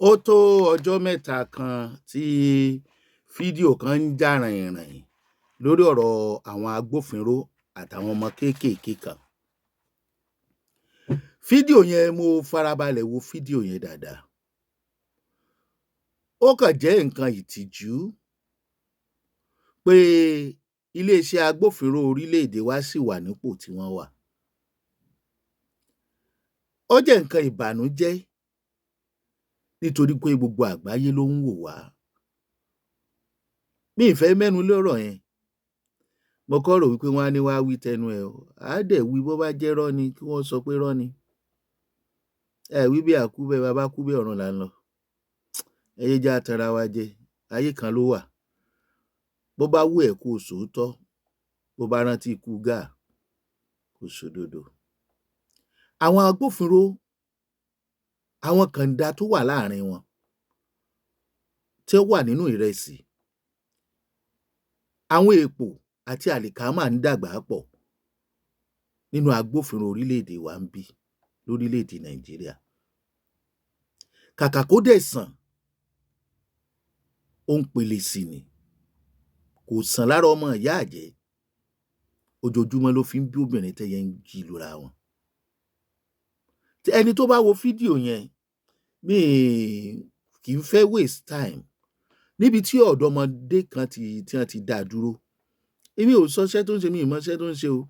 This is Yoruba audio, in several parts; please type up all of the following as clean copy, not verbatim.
Ó tó ọjọ́ mẹ́ta kan tí fídíò kan ń jà ràìnràìn lórí ọ̀rọ̀ àwọn agbófinró àtàwọn ọmọ kéékèèké kan. Fídíò yẹn, mo farabalẹ̀ wo fídíò yẹn dáadáa. Ó kàn jẹ́ nǹkan ìtìjú pé iléeṣẹ́ agbófinró orílẹ̀-èdè wa ṣì wà nípò tí wọ́n wà. Ó jẹ́ nǹkan ìbànújẹ́ nítorí pé gbogbo àgbáyé ló ń wò wá. Mi ì fẹ́ mẹ́nu lọ́rọ̀ yẹn. Mo kọ́ rò wípé wọ́n á ní wá wí tẹnu ẹ o. Á dẹ̀ wí, bó bá jẹ́ irọ́ ni, kí wọ́n sọ pé irọ́ ni. Ẹ wí bí àkú bẹ́ẹ̀, bá kú bẹ́ẹ̀, ọ̀run là ń lọ. Ẹ yé jẹ́ á tanra wa jẹ. Ayé kan ló wà. Bó bá wù ẹ́ kó o sòótọ́, bó bá rántí ikú Gáà, kó sòdodo. Àwọn agbófinró, àwọn kànda tó wà láàrin wọn, tí ó wà nínú ìrẹsì, àwọn èpò àti àlìkámà ń dàgbà pọ̀ nínú agbófinró orílẹ̀-èdè wa ńbí, lórílẹ̀-èdè Nàìjíríà. Kàkà kó dẹ̀ sàn, ó ń pele sí ni. Kò sàn lára ọmọ ìyá àjẹ́. Ojoojúmọ́ ló fi ń bí obìnrin tẹ́yẹ ń jí lura wọn. Ẹni tó bá wo fídíò yẹn, mi kì í fẹ́ waste time. Níbi tí ọ̀dọ́mọdé kan ti tí wọ́n ti dá a dúró. Èmi ò sọ iṣẹ́ tó ń ṣe, mi ì mọ iṣẹ́ tó ń ṣe o.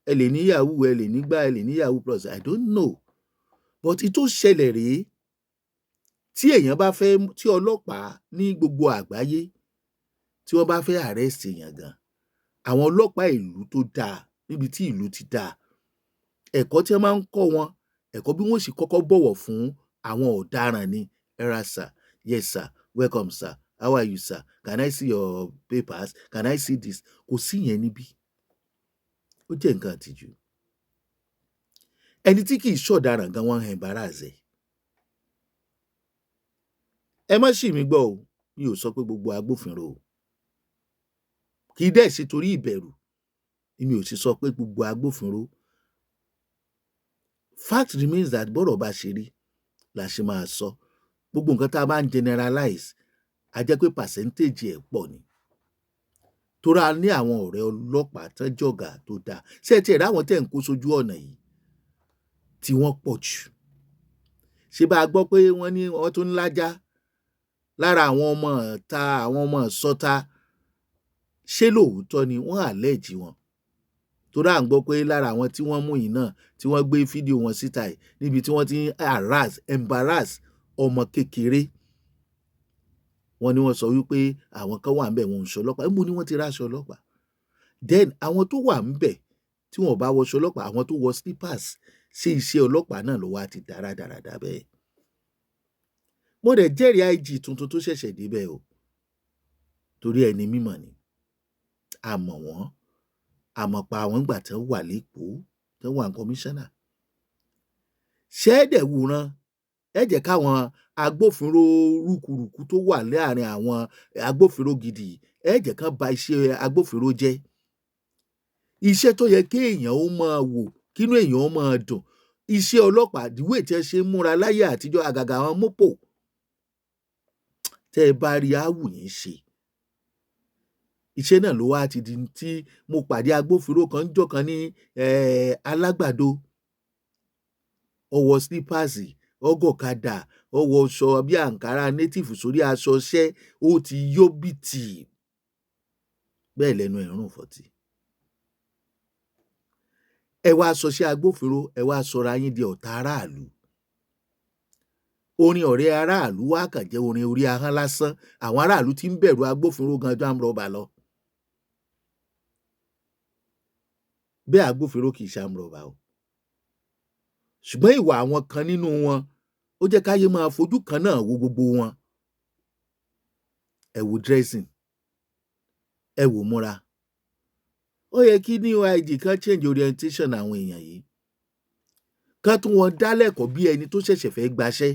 Ẹ lè ní yahoo, ẹ lè ní gbá, ẹ lè ní yahoo plus, I don't know. But tó ṣẹlẹ̀ rèé, tí èèyàn bá fẹ́, tí ọlọ́pàá ní gbogbo àgbáyé, tí wọ́n bá fẹ́ arrest èèyàn gan, àwọn ọlọ́pàá ìlú tó dáa, níbi tí ìlú ti dáa, ẹ̀kọ́ tí wọ́n máa ń kọ́ wọn, ẹ̀kọ́ bí wọ́n sì kọ́kọ́ bọ̀wọ̀ fún àwọn ọ̀daràn ni. "Ẹ ra sir, yes sir, welcome sir, how are you sir, can I see your papers, can I see this?" Kò sí yẹn níbí. Ó jẹ́ nǹkan ìtìjú. Ẹni tí kì í ṣọ̀daràn gan, wọ́n ń embarrass ẹ̀. Ẹ má ṣì mí gbọ́ o, mi ò sọ pé gbogbo agbófinró o. Kì í dẹ̀ ṣe torí ìbẹ̀rù ni mi ò sì sọ pé gbogbo agbófinró. Fact remains that bọ́rọ̀ bá ṣe rí la ṣe máa sọ. Gbogbo nǹkan tá a bá ń generalize, a jẹ́ pé percentage ẹ̀ pọ̀ ni. Torí a ní àwọn ọ̀rẹ́ ọlọ́pàá tán jọ̀gá tó dáa. Ṣé ẹ tiẹ̀ rí àwọn tẹ́ ń kó sójú ọ̀nà yìí tí wọ́n pọ̀ jù? Ṣé bá a gbọ́ pé wọ́n ní wọ́n tún ń lájá lára àwọn ọmọ ìta, àwọn ọmọ ìsọta? Ṣé lóòótọ́ ni wọ́n allege wọn? Torí à ń gbọ́ pé lára àwọn tí wọ́n mú yìí náà, tí wọ́n gbé fídíò wọn síta yìí, níbi tí wọ́n ti ń harass, embarrass ọmọ kékeré. Wọ́n ní wọ́n sọ wípé àwọn kan wà ńbẹ̀, wọn ò ṣe ọlọ́pàá. Níbo ni wọ́n ti ráṣọ ọlọ́pàá? Then àwọn tó wà ńbẹ̀ tí wọn ò bá wọṣọ ọlọ́pàá, àwọn tó wọ slippers, ṣé iṣẹ́ ọlọ́pàá náà ló wá ti dá rádaràda bẹ́ẹ̀? Mo dẹ̀ jẹ́rìí IG tuntun tó ṣẹ̀ṣẹ̀ débẹ̀ o. Torí ẹni mímọ̀ ni. A mọ̀ wọ́n. A mọ̀ pa àwọn ńgbà tí wọ́n wà l'Ékòó, tí wọ́n wà ní commissioner. Ṣé ẹ dẹ̀ wòran? Ẹ jẹ́ káwọn agbófinró rúkúrúkú tó wà láàrin àwọn agbófinró gidi, ẹ jẹ́ kán ba iṣẹ́ agbófinró jẹ́. Iṣẹ́ tó yẹ kí èèyàn ó máa wò, kínú èèyàn ó máa dùn. Iṣẹ́ ọlọ́pàá, the way tí wọ́n ṣe ń múra láyé àtijọ́, àgàgà àwọn mọ́pò. Tẹ́ ẹ bá rí, á wù yín ṣe. Iṣẹ́ náà ló wá ti di tí mo pàdé agbófinró kan ńjọ́ kan ní Alágbàdo. Ó wọ slippers, ó gọ̀kadà, ó wọ aṣọ bí àǹkárá native sórí aṣọ iṣẹ́, ó ti yó bìtì. Bẹ́ẹ̀ lẹnu ẹ̀ ń rùn fọtí. Ẹ wá sọ iṣẹ́ agbófinró, ẹ wá sọra yín di ọ̀tá aráàlú. Orin ọ̀rẹ́ aráàlú wá kàn jẹ́ orin orí ahọ́n lásán. Àwọn aráàlú tí ń bẹ̀rù agbófinró gan ju armed robber lọ. Bẹ́ẹ̀ agbófinró kì í ṣe armed robber o. Ṣùgbọ́n ìwà àwọn kan nínú wọn, ó jẹ́ káyé máa fojú kan náà wo gbogbo wọn. Ẹ wo dressing, ẹ wò múra. Ó yẹ kí new IG kan change orientation àwọn èèyàn yìí. Kán tún wọn dá lẹ́kọ̀ọ́ bí ẹni tó ṣẹ̀ṣẹ̀ fẹ́ gbaṣẹ́.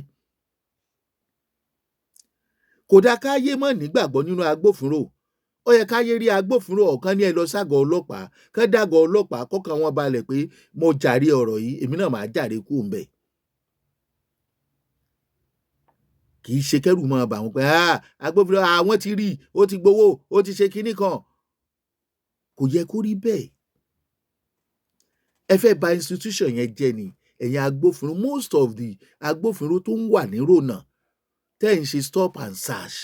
Kò dáa káyé mọ́ nígbàgbọ́ nínú agbófinró. Ó yẹ káyé rí agbófinró ọ̀kan ní ẹ lọ ságọ̀ ọlọ́pàá, kán dàgọ̀ ọlọ́pàá, kọ́kàn wọn balẹ̀ pé mo jàre ọ̀rọ̀ yìí, èmi náà máa jàre kúrò ńbẹ̀. Kì í ṣe kẹ́rù máa bà wọ́n pé, "Ah, agbófinró àwọn ti rí, ó ti gbowó, ó ti ṣe kinní kan." Kò yẹ kó rí bẹ́ẹ̀. Ẹ fẹ́ bà institution yẹn jẹ́ ni. Ẹ̀yin agbófinró, most of the agbófinró tó ń wà ní rònà tẹ́ ẹ̀ ń ṣe stop and search,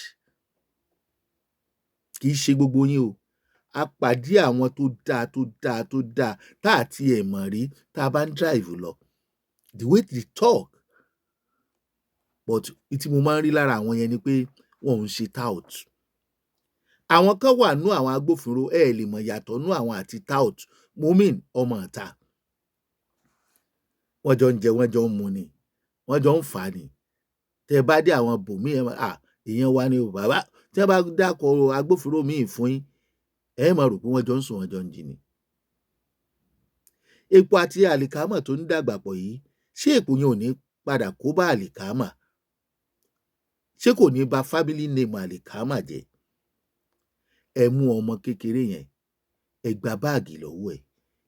kì í ṣe gbogbo yín o. A pàdé àwọn tó dáa, tó dáa, tó dáa, tá àti ẹ̀ mọ̀ rí, tá a bá ń drive lọ, the way they talk. But tí mo máa ń rí lára àwọn yẹn ni pé wọn ò ń ṣe tout. Àwọn kan wà nú àwọn agbófinró, ẹ lè mọ̀ yàtọ̀ nú àwọn àti tout. Mo mean ọmọ ìta. Wọ́n jọ ń jẹ, wọ́n jọ ń mu ni, wọ́n jọ ń fà á ni. Tẹ́ ẹ bá dé àwọn bòmíì, ẹ à èèyàn wa ni o bàbá. Tí wọ́n bá dákọ̀ agbófinró míì fún yín, ẹ máa rò pé wọ́n jọ ń sùn, wọ́n jọ ń jí ni. Epo àti àlìkámà tó ń dàgbà pọ̀ yìí, ṣé èpò yẹn ò ní padà kó bá àlìkámà? Ṣé kò ní ba family name àlìkámà jẹ́? Ẹ mú ọmọ kékeré yẹn, ẹ gba báàgì lọ́wọ́ ẹ̀,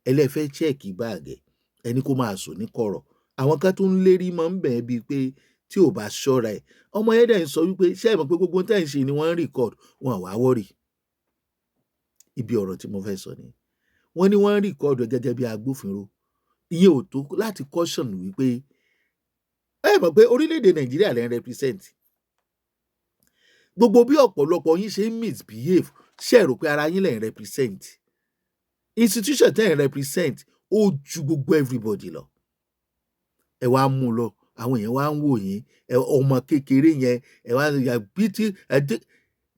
ẹ lẹ́ fẹ́ check báàgì ẹ̀, ẹ ní kó máa sùn ní kọ̀rọ̀. Àwọn kan tó ń lérí mọ́ ń bẹ̀ bíi pé tí ò bá ṣọ́ra ẹ̀. Ọmọ yẹn dẹ̀ ń sọ wípé, ṣé ẹ mọ̀ pé gbogbo ohun tẹ́ ẹ̀ ń ṣe ni wọ́n ń record? Wọn ò wá worry. Ibi ọ̀rọ̀ tí mo fẹ́ sọ ni. Wọ́n ní wọ́n ń record ẹ gẹ́gẹ́ bí agbófinró. Ìyẹn ò tó láti caution wípé ẹ mọ̀ pé orílẹ̀-èdè Nàìjíríà lẹ́ ń represent. Gbogbo bí ọ̀pọ̀lọpọ̀ yín ṣe ń misbehave, ṣé ẹ rò pé ara yín lẹ̀ ń represent? Institution tẹ́ ẹ̀ ń represent, ó ju gbogbo everybody lọ. Ẹ wá mú un lọ, àwọn èèyàn wá ń wò yín, ẹ ọmọ kékeré yẹn, ẹ wá ya bí tí ẹ dé.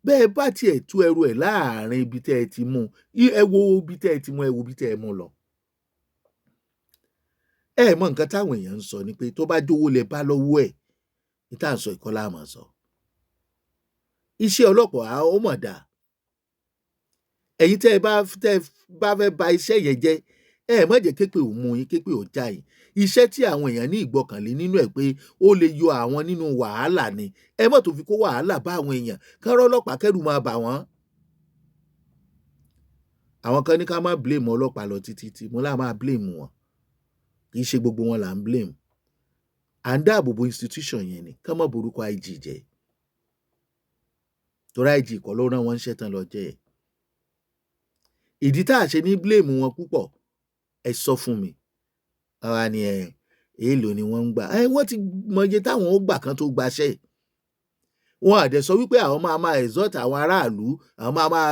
Bẹ́ẹ̀ bá tiẹ̀ tú ẹrù ẹ̀ láàrin ibi tẹ́ ẹ ti mú un, ẹ wo ibi tẹ́ ẹ ti mú, ẹ wo ibi tẹ́ ẹ mú lọ. Ẹ mọ nǹkan táwọn èèyàn ń sọ ni pé tó bá jówó lẹ bá lọ́wọ́ ẹ̀, ní tá à ń sọ ìkọ́ la máa sọ. Iṣẹ́ ọlọ́pàá, ó mọ̀ dáa. Ẹ̀yin tẹ́ ẹ bá fẹ́ ba iṣẹ́ yẹn jẹ́, ẹ má jẹ́ képè ò mú yín, képè ò já yín. Iṣẹ́ tí àwọn èèyàn ní ìgbọ́kànlé nínú ẹ̀ pé ó lè yọ àwọn nínú wàhálà ni, ẹ má tó fi kó wàhálà bá àwọn èèyàn, kán rọ́lọ́pàá kẹ́rù máa bà wọ́n. Àwọn kan ní ká má blame ọlọ́pàá lọ títí tí mo lá máa blame wọn. Kì í ṣe gbogbo wọn là ń blame. À ń dáàbò bo institution yẹn ni, kán má borúkọ IG jẹ́. Torí IG kọ́ ló rán wọn níṣẹ́ tán lọ jẹ́ ẹ̀. Ìdí tá a ṣe ní blame wọn púpọ̀, ẹ sọ fún mi. Àwa ni ẹ èèlò ni wọ́n ń gbà. Ẹ wọ́n ti mọ iye táwọn ó gbà kan tó gbaṣẹ́. Wọn à dẹ̀ sọ wípé àwọn máa máa extort àwọn aráàlú, àwọn máa máa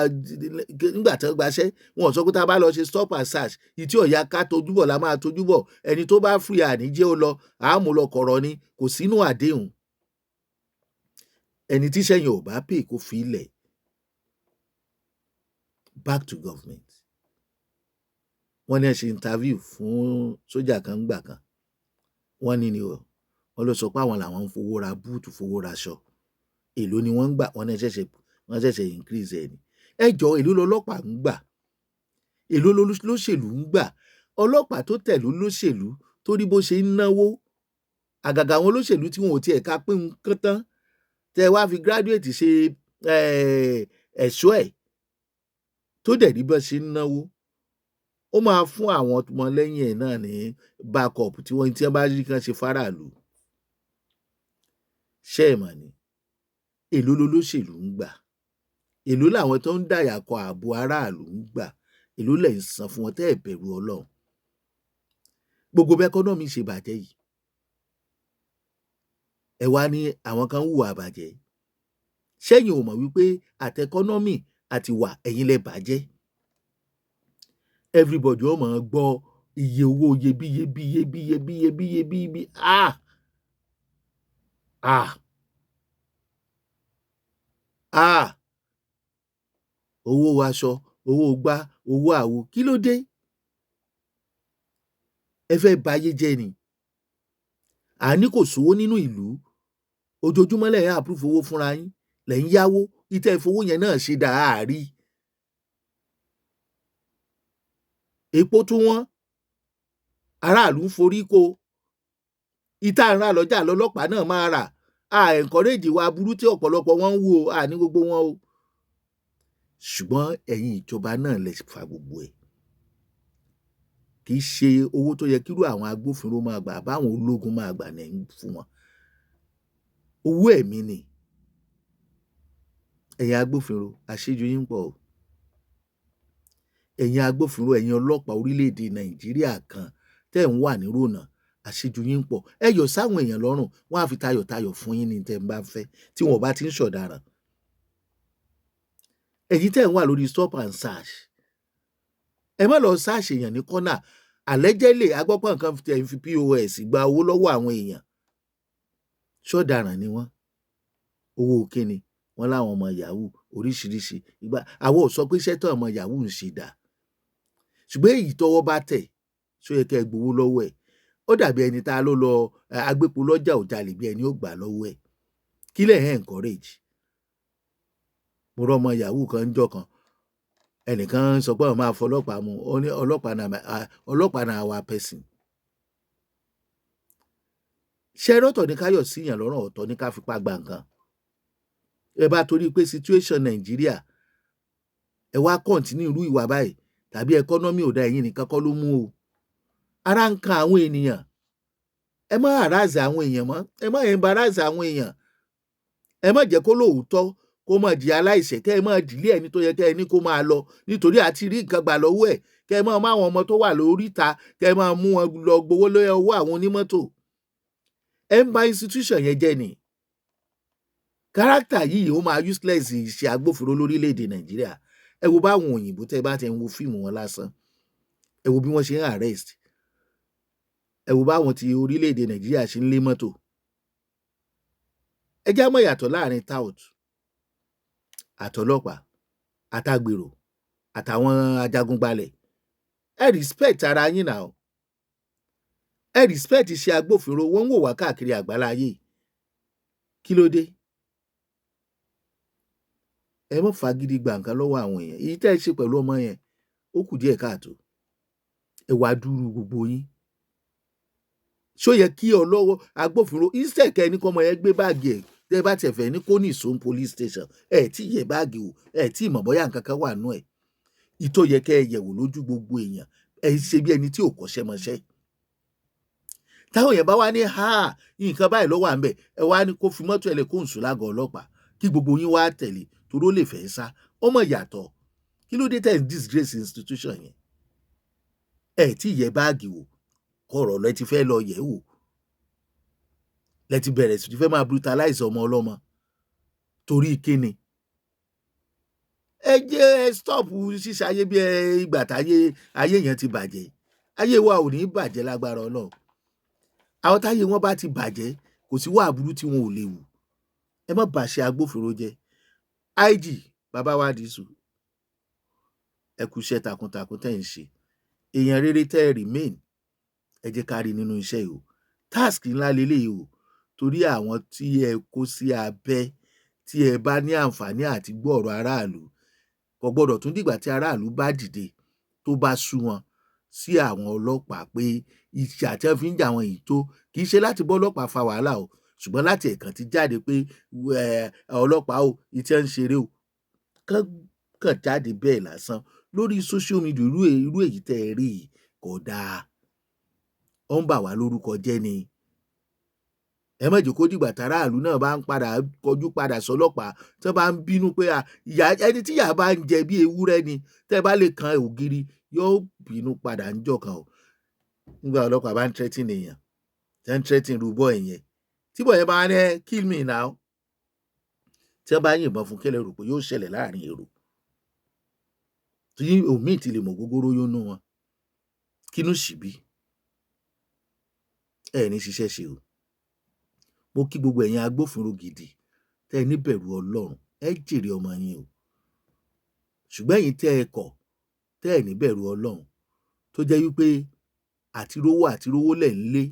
nígbà tí wọ́n gbaṣẹ́. Wọn ò sọ pé tá a bá lọ ṣe stop and search, ìtí ò yá ká tojúbọ̀ la máa tojúbọ̀. Ẹni tó bá free, àní jẹ́ ó lọ, àá mú lọ kọ̀rọ̀ ni, kò sínú àdéhùn. Ẹni tí iṣẹ́ yẹn ò bá pay, kó fi í lẹ̀. Back to government. Wọ́n ní ẹ ṣe interview fún sójà kan ńgbà kan. Wọ́n ní ni o. Wọ́n ló sọ pé àwọn làwọn ń fowó ra búùtù, fowó ra aṣọ. Èló ni wọ́n ń gbà? Wọ́n ní wọ́n ṣẹ̀ṣẹ̀ increase ẹ̀ ni. Ẹ jọ̀ọ́, èló lọlọ́pàá ń gbà? Èló lolóṣèlú ń gbà? Ọlọ́pàá tó tẹ̀lé olóṣèlú tó rí bó ṣe ń náwó, àgàgà àwọn olóṣèlú tí wọn ò tiẹ̀ ká pín nǹkan tán, tẹ́ ẹ wá fi graduate ṣe ẹ̀ṣọ́ ẹ̀, tó dẹ̀ rí bọ́n ṣe ń náwó, ó máa fún àwọn ọmọlẹ́yìn ẹ̀ náà ní backup tí wọ́n bá rí kán ṣe fáráàlú. Ṣé ẹ mọ̀ ni? Èló lolóṣèlú ń gbà? Èló làwọn tó ń dàyà kọ ààbò aráàlú ń gbà? Èló lẹ̀ ń san fún wọn tẹ́ ẹ̀ bẹ̀rù Ọlọ́run? Gbogbo bí economy ṣe bàjẹ́ yìí, ẹ wá ní àwọn kan ń hùwà bàjẹ́. Ṣẹ́yìn ò mọ̀ wípé àti economy àti ìwà, ẹ̀yin lẹ bàjẹ́? Everybody ó máa gbọ́ iye owó iyebíye bíye bíye bíye bíye bíye. Ah, ah, ah! Owó aṣọ, owó gbá, owó àwo, kí ló dé? Ẹ fẹ́ bayé jẹ́ ni. À ní kò sówó nínú ìlú. Ojoojúmọ́ lẹ̀ ń approve owó fúnra yín, lẹ̀ ń yáwó. Ìtẹ́ ìfowó yẹn náà ṣe dà á rí. Epo tún wọ́n. Aráàlú ń forí ko. Ìta ń rà lọ́jà lọ́lọ́pàá náà máa rà. A encourage ìwà aburú tí ọ̀pọ̀lọpọ̀ wọn ń wù o, à ní gbogbo wọn o. Ṣùgbọ́n ẹ̀yin ìjọba náà lẹ fa gbogbo ẹ̀. Kì í ṣe owó tó yẹ kírú àwọn agbófinró máa gbà, àbáwọn ológun máa gbà ní ń fún wọn. Owó ẹ̀mí ni. Ẹ̀yin agbófinró, àṣejù yín pọ̀ o. Ẹ̀yin agbófinró, ẹ̀yin ọlọ́pàá orílẹ̀-èdè Nàìjíríà kan tẹ́ ń wà ní rònà, àṣejù yín pọ̀. Ẹ yọ̀ sáwọn èèyàn lọ́rùn, wọ́n á fi tayọ̀tayọ̀ fún yín ní tẹ́ ń bá fẹ́ tí wọn ò bá ti ń ṣọ̀daràn. Ẹ̀yin tẹ́ ń wà lórí stop and search, ẹ má lọ search èèyàn ní corner. Allegedly, agbọ́pọ̀ nǹkan tẹ̀ ń fi POS gba owó lọ́wọ́ àwọn èèyàn. Ṣọ̀daràn ni wọ́n? Owó kíni? Wọ́n láwọn ọmọ yahoo oríṣiríṣi ìgbà. Àwọn ò sọ pé iṣẹ́ tó ọmọ yahoo ń ṣe dà, ṣùgbọ́n èyí tọ́wọ́ bá tẹ̀, ṣó yẹ kẹ́ ẹ gbowó lọ́wọ́ ẹ̀? Ó dàbí ẹni tá ló lọ agbépo lọ́jà ò jalè, bí ẹni ó gbà lọ́wọ́ ẹ̀. Kí lẹ̀ ń encourage? Mo rọ́ ọmọ yahoo kan ńjọ́ kan, ẹnìkan sọ pé òun máa fọlọ́pàá mú. Ó ní ọlọ́pàá na, ọlọ́pàá na our person. Ṣé rọ́tọ̀ ní ká yọ̀ síyàn lọ́rùn, ọ̀tọ̀ ní ká fipá gba nǹkan. Ẹ bá torí pé situation Nàìjíríà, ẹ wá continue irú ìwà báyìí, tàbí economy ò dá, ẹ̀yin nìkan kọ́ ló mú o. Ara ń kan àwọn ènìyàn. Ẹ má harass àwọn èèyàn mọ́, ẹ má embarrass àwọn èèyàn. Ẹ má jẹ́ kó lóòótọ́ kó má di aláìṣẹ̀, kẹ́ ẹ má dìlé ẹni tó yẹ kẹ́ ẹ ní kó máa lọ nítorí àti rí nǹkan gbà lọ́wọ́ ẹ̀, kẹ́ ẹ máa mú àwọn ọmọ tó wà lóríta, kẹ́ ẹ máa mú wọn lọ gbowó lọ́wọ́ àwọn onímọ́tò. Ẹ ń ba institution yẹn jẹ́ ni. Character yìí, ó máa useless iṣẹ́ agbófinró lórílẹ̀‐èdè Nàìjíríà. Ẹ wo báwọn òyìnbó, tẹ́ bá ti ń wo fíìmù wọn lásán, ẹ wo bí wọ́n ṣe ń arrest. Ẹ wo báwọn ti orílẹ̀‐èdè Nàìjíríà ṣe ń lé mọ́tò. Ẹ já mọ̀ yàtọ̀ láàrin tout àtọlọ́pàá àtàgbèrò àtàwọn ajagunbalẹ̀. Ẹ respect ara yín náà, ẹ respect iṣẹ́ agbófinró. Wọ́n ń wò wá káàkiri àgbáláyé. Kí ló dé? Ẹ má fagídí gba nǹkan lọ́wọ́ àwọn èèyàn. Èyí tẹ́ ẹ ṣe pẹ̀lú ọmọ yẹn, ó kù díẹ̀ káàtó. Ẹ wá dúró gbogbo yín. Ṣó yẹ kí ọlọ́wọ́ agbófinró, instead kẹ́ ẹ ní kọ́mọ yẹn gbé báàgì ẹ̀, tẹ́ ẹ bá tiẹ̀ fẹ́ ní kó ní ìsón police station, ẹ tí yẹ báàgì wò, ẹ tí mọ̀ bóyá nǹkan kan wà nú ẹ̀ ìtò yẹ kẹ́ ẹ yẹ̀wò lójú gbogbo èèyàn? Ẹ ṣe bí ẹni tí ò kọ́ṣẹ́ mọṣẹ́. Táwọn èèyàn bá wá ní ha, nǹkan báyìí ló wà ńbẹ̀, ẹ wá ní kó fi mọ́tò ẹ̀ lẹ̀, kó ń sùn lágọ̀ọ́ ọlọ́pàá, kí gbogbo yín wá tẹ̀lé toró lè fẹ́ sá. Ó mọ̀ yàtọ̀. Kí ló dé tẹ̀ ń disgrace institution yẹn? Ẹ tí yẹ báàgì wò, kọ̀rọ̀ lẹ ti fẹ́ lọ yẹ̀ wò, lẹ ti bẹ̀rẹ̀ sí fẹ́ máa brutalize ọmọ ọlọ́mọ. Torí kíni? Ẹ jẹ́ ẹ stop ṣíṣe ayé bí ẹ ìgbà táyé ayé yẹn ti bàjẹ́. Ayé wa ò ní bàjẹ́ lágbára Ọlọ́run. Àwọn táyé wọn bá ti bàjẹ́, kò sí wà burú tí wọn ò lè wù. Ẹ má bàṣẹ agbófinró jẹ́. IG bàbá wa Dìísù, ẹ kú iṣẹ́ takuntakun tẹ́ ń ṣe. Èèyàn rere tẹ́ ẹ remain, ẹ jẹ́ ká rí nínú iṣẹ́ yìí o. Task ńlá leléyìí o, torí àwọn tí ẹ kó sí abẹ́, tí ẹ bá ní àǹfààní àti gbọ́ ọ̀rọ̀ aráàlú, kò gbọ́dọ̀ tún dìgbà tí aráàlú bá dìde, tó bá sú wọn sí àwọn ọlọ́pàá pé ìjà tí wọ́n fi ń jà wọ́n yìí tó. Kì í ṣe láti bọ́ ọlọ́pàá fa wàhálà o, ṣùgbọ́n láti ẹ̀kan ti jáde pé ọlọ́pàá o, ìtí ń ṣeré o, kán kàn jáde bẹ́ẹ̀ lásán lórí social media. Irú èyí tẹ́ ẹ rí yìí kò dáa, ó ń bà wá lórúkọ jẹ́ ni. Ẹ má jẹ́ kó dìgbà táráàlú náà bá ń padà kọjú padà sọlọ́pàá, tí wọ́n bá ń bínú pé ìyá ẹni tí ìyà bá ń jẹ bí ewúrẹ́ ni, tẹ́ ẹ bá lè kan ògiri, yóò bínú padà ńjọ́ kan o. Nígbà ọlọ́pàá bá ń threaten èèyàn, tẹ́ ń threaten irú boy yẹn, tí boy yẹn bá ní, "Kill me now," tí wọ́n bá yìnbọn fún, kí lẹ rò pé yóò ṣẹlẹ̀ láàrin èrò tí òmíì ti lè mọ̀ gógóró yónú wọn, kínú sì bí? Ẹ ní ṣiṣẹ́ ṣe o. Mo kí gbogbo ẹ̀yin agbófinró gidi tẹ́ ẹ níbẹ̀rù Ọlọ́run, ẹ jèrè ọmọ yín o. Ṣùgbọ́n ẹ̀yin tẹ́ ẹ kọ̀, tẹ́ ẹ níbẹ̀rù Ọlọ́run, tó jẹ́ wípé àtirówó àtirówó lẹ̀ ń lé,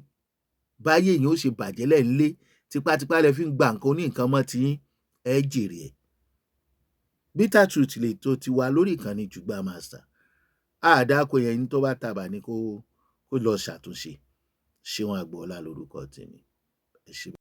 báyé èèyàn ó ṣe bàjẹ́ lẹ̀ ń lé, tipátipá lẹ fi ń gba nǹkan oní nǹkan mọ́ tiyín, ẹ jèrè ẹ̀. Bitter Truth lè tó ti wà lórí ìkànnì Jùgbà Master. Àdàkọ yẹn ní tó bá tàbà ní kó lọ ṣàtúnṣe. Ṣéun Àgbọ̀ọ́lá lórúkọ tèmi. Ẹ ṣé.